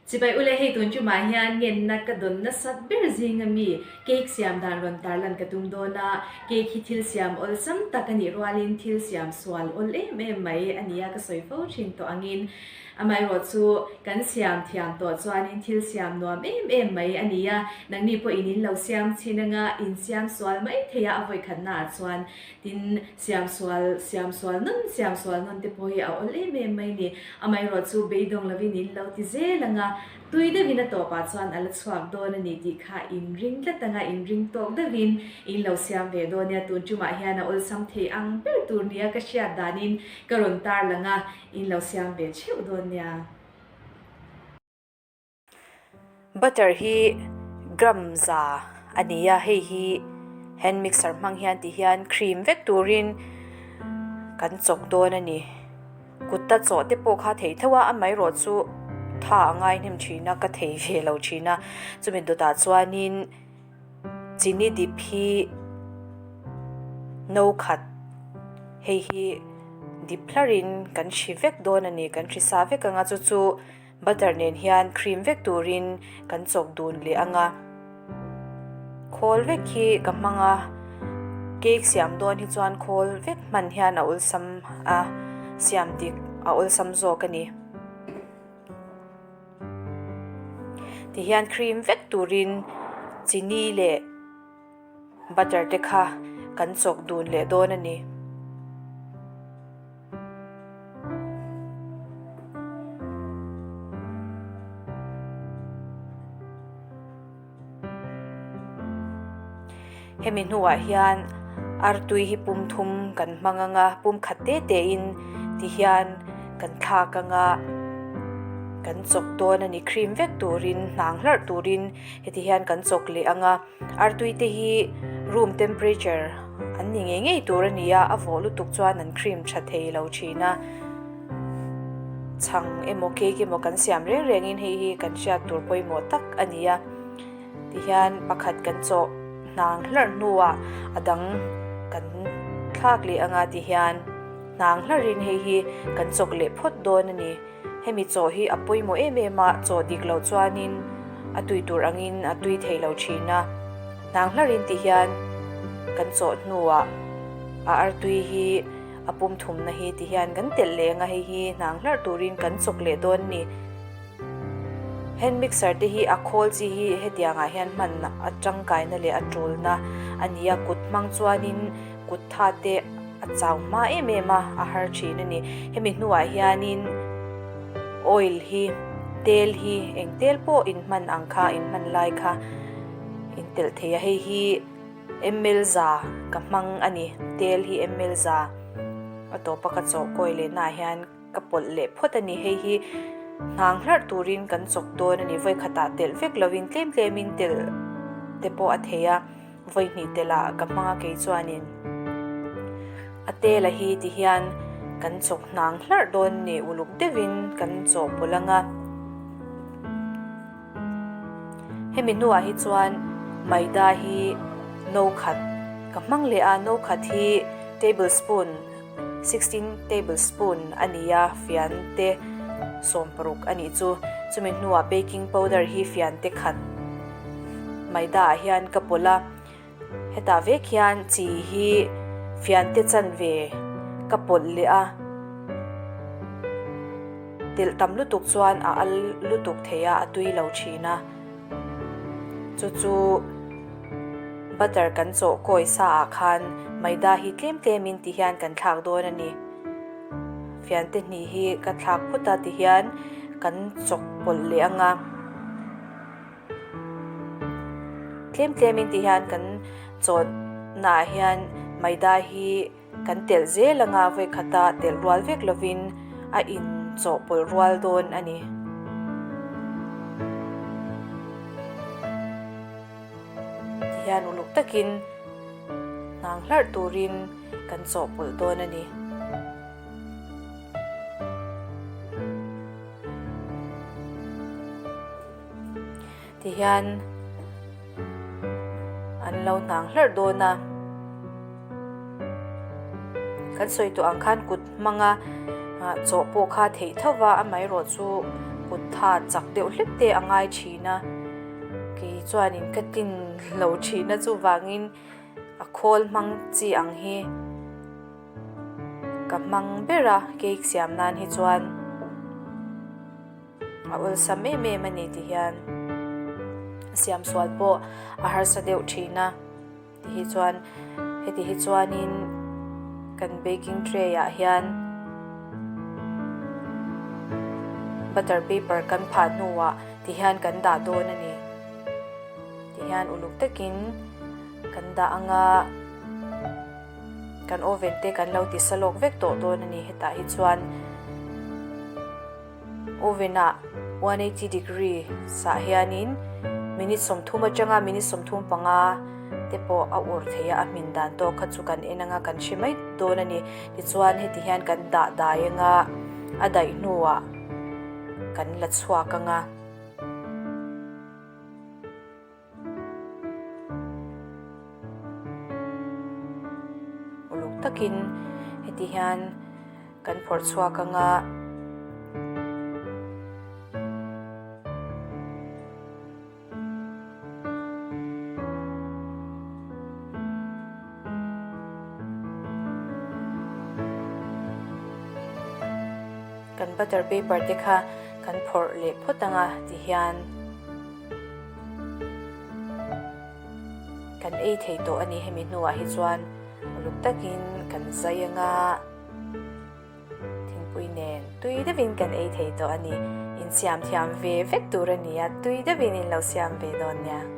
Chibai ule hei tun tumah hian ngenna ka dawn nasat ber zinga mi cake siam dan rawn tarlan ka tum dawn a, cake hi thil siam awlsam tak a nih rualin thil siam sual awl em em mai a nia ka sawi fo thin tawh angin amaherawh chu kan siam thiam tawh chuanin thil siam nuam em em mai a ni a, nangni pawhin in lo siam chhin anga in siam sual mai thei a, a vawikhatnaah chuan Tin, siam sual, siam sual nun, siam sual nun te pawh hi a awl em em mai ni. Amaherawh chu beidawng lovin in lo ti zel ang a, tui deuhin a tawpah chuan a la chhuak dawn a ni tih kha in ring tlat ang a, in ring tawk deuhin in lo siam ve dawn nia. Tun tumah hian a awlsam thei ang ber tur nia ka hriat danin ka rawn tarlang a, in lo siam ve theuh dawn nia. Butter hi gram za a ni a, hei hi hand mixer hmang hian ti hian cream vek turin kan chawk dawn a ni. Kut a chawh te pawh kha thei tho a, amaherawh chu tha a ngai hnem thin a, ka thei ve lo thin a, chumi dawtah chuanin chini dip hi no khat hei hi dip hlarin kan hri vek dawn a ni, kan hri sa vek ang a chu chu. Butter nen hian cream vek turin kan chawk dun leh ang a, khawl vek hi ka hmang a, cake siam dawn hi chuan khawl vek hman hian a awlsam a, siam dik a awlsam zawk a ni. Tihian cream vek turin chini leh butter te kha kan chawk dun leh dawn a ni. Hemi hnuah hian artui hi pum thum kan hmang ang a, pum khat te te in ti hian kan thlak ang a, kan chawk dawn a ni cream vek turin hnang hlarh turin heti hian kan chawk leh ang a. Artui te hi room temperature an ni ngei ngei tur a ni a, a vawh lutuk chuan an cream tha thei lo thin a. Chhang emaw cake emaw kan siam reng rengin hei hi kan hriat tur pawimawh tak a ni a. Tihian pakhat kan chawh hnang hlarh hnuah a dang kan thlak leh anga tihian hnang hlarhin hei hi kan chawk leh phawt dawn a ni. Hemi chaw hi a pawimawh em em a, chaw dik loh chuanin a tui tur angin a tui thei lo thin a. Hnang hlarin ti hian kan chawh hnuah a artui hi a pum thumna hi ti hian kan telh leh ang a, hei hi hnang hlarh turin kan chawk leh dawn a ni. Hand mixer te hi a khawl chi hi hetiangah hian hman a tangkaina leh a tulna a ni a, kut hmang chuanin kut tha te a chau hma em em a, a har thin a ni. Hemi hnuah hianin oil hi tel hi eng tel pawh in hman ang kha in hman lai kha in telh thei a, hei hi ml za ka hmang a ni, tel hi ml za a tawpa ka chawh kawi leh naah hian ka pawlh leh phawt a ni. Hei hi hnang hlarh turin kan chawk dawn a ni, vawikhatah telh vek lovin tlem tlemin telh te pawh a thei a. Vawi hnih telh ah ka hmang a kei chuanin a tela hi ti hian kan chawk hnang hlarh dawn ni uluk deuhin kan chawh pawlh ang a. Hemi hnuah hi chuan maida hi no khat ka hmang leh a, no khat hi tablespoon 16 tablespoon a ni a, fian te 16 a nih chu. Chumi hnuah baking powder hi fian te khat maida ah hian ka pawlh a, hetah vek hian chi hi fian te chanve ka pawlh leh a, telh tam lutuk chuan a al lutuk thei a, a tui lo thin a, chu chu butter kan chawh kawi sa ah khan maida hi tlem tlem in ti hian kan thlak dawn a ni. Fiante hnih hi ka thlak phawt a ti hian kan chawk pawlh leh ang a. Tlem tlem in ti hian kan chawhna ah hian maida hi kan telh zel ang a, vawi khata telh rual vek lovin a in chawhpawlh rual dawn a ni. Ti hian uluk takin hnang hlarh turin kan chawhpawlh dawn a ni. Tihian an lo hnang hlarh dawn a, kan sawi tawh ang khan kut hmanga chawh pawh kha theih tho va, amaherawh chu Kut tha chak deuh hlek te a ngai thin a, kei chuanin ka tlin lo thin a chuvangin a khawl hmang chi ang hi ka hmang ber a cake siam nan hi chuan a awlsam em em a ni ti hian siam sual pawh a harsa deuh thin a. Ti hi chuan heti hi chuanin kan baking tray ah hian butter paper kan phah hnuah ti hian kan dah dawn a ni. Ti hian uluk takin kan dah anga kan oven te kan lo ti sa lawk vek tawh dawn a ni hetah hi chuan. Oven ah 180 degree sah hianin minute 30 atanga minute 35 te pawh a ur thei a, a hmin dan tawk kha chu kan en anga kan hre mai dawn a ni. Tichuan heti hian kan dah dai anga a daih hnuah kan la chhuak anga. Uluk takin heti hian kan phawrh chhuak anga kan butter paper te kha kan phawrh leh phawt anga ti hian. Kan ei thei tawh a ni hemi hnuah hi chuan uluk takin kan zai anga thingpui nen tui deuhin kan ei thei tawh a ni. Insiam thiam ve vek tur a ni a, tui deuhin in lo siam ve dawn nia.